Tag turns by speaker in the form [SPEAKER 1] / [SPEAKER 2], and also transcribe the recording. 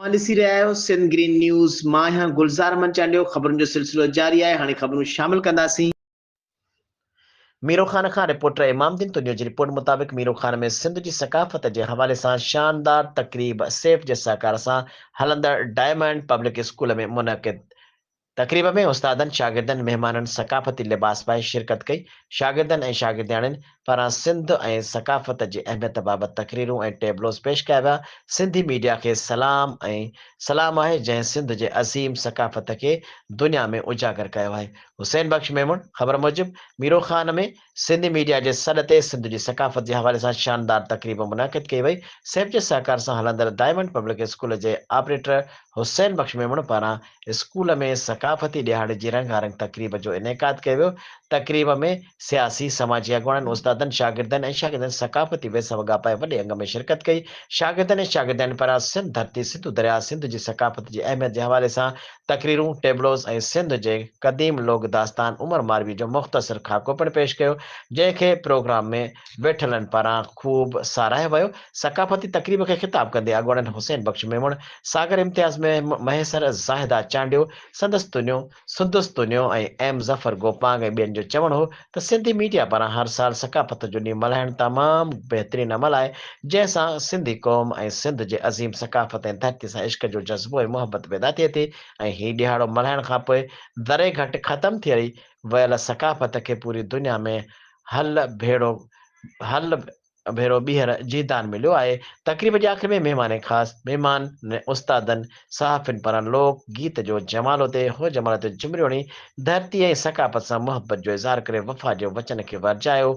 [SPEAKER 1] اوهان ڏسي رهيا آهيو سنڌ گرين نيوز، مان آهيان گلزار احمد چانڊيو، خبرن جو سلسلو جاري آهي، هاڻي خبرون شامل ڪنداسين. ميرو خان کان رپورٽر امام الدين تنيو جي رپورٽ مطابق ميرو خان ۾ سنڌ جي ثقافت جي حوالي سان شاندار تقريب سيف جي سهڪار سان هلندڙ ڊائمنڊ پبلڪ اسڪول ۾ منعقد تقريب ۾ استادن، شاگردن، مهمانن ثقافتي لباس پائي شرڪت ڪئي. شاگردن ۽ شاگردياڻين پاران سنڌ ۽ ثقافت جي اهميت بابت تقريرون ۽ ٽيبلوز پيش ڪيا ويا. سنڌي ميڊيا کي سلام ۽ سلام آهي جنهن سنڌ جي عظيم ثقافت کي دنيا ۾ اجاگر ڪيو آهي. حسين بخش ميمڻ خبر موجب ميرو خان ۾ سنڌي ميڊيا جي سڏ تي سنڌ جي ثقافت جي حوالي سان شاندار تقريب منعقد ڪئي وئي. سيف جي سهڪار سان هلندڙ ڊائمنڊ پبلڪ اسڪول جي آپريٽر حسين بخش ميمڻ پاران اسڪول ۾ ثقافتي ڏهاڙي جي رنگارنگ تقريب جو انعقاد ڪيو ويو. تقريب ۾ سياسي، سماجي اڳواڻن، استادن، شاگردن ۽ شاگردن ثقافتي ويس وڳا پائي وڏي انگ ۾ شرڪت ڪئي. شاگردن ۽ شاگردياڻين پاران سنڌ ڌرتي، سنڌو درياهه، سنڌ جي ثقافت جي اهميت جي حوالي سان تقريرون، ٽيبلوز ۽ سنڌ جي قديم لوڪ داستان عمر ماروي جو مختصر خاڪو پڻ پيش ڪيو، جنهن کي پروگرام ۾ ويٺلن پاران خوب ساراهيو ويو. ثقافتي تقريب کي خطاب ڪندي اڳواڻن حسين بخش ميمڻ، ساگر امتياز مهيسر، زاهده چانڊيو، سندس تنيو، سندس تنيو ۽ ايم ظفر گوپانگ ۽ ٻين جو چوڻ هو ته سنڌي ميڊيا پاران هر سال ثقافت جو ڏينهن ملهائڻ تمام بهترين عمل آهي جنهن سان سنڌي قوم ۽ سنڌ جي عظيم ثقافت ۽ ڌرتي سان عشق جو جذبو ۽ محبت پيدا ٿئي ٿي ۽ هي ڏهاڙو ملهائڻ کانپوء ذري گهٽ ختم ٿي ويل ثقافت کي پوري دنيا ۾ هل ڀيڙو هل ڀيرو ٻيهر جيئدان مليو آهي. تقريب جي آخر ۾ مهمان خاص مهمان استادن، صحافين پاران لوڪ گيت جو جمالو تي هو جمالو تي جهمريوڻي ڌرتي ۽ ثقافت سان محبت جو اظهار ڪري وفا جي وچن کي ورجايو.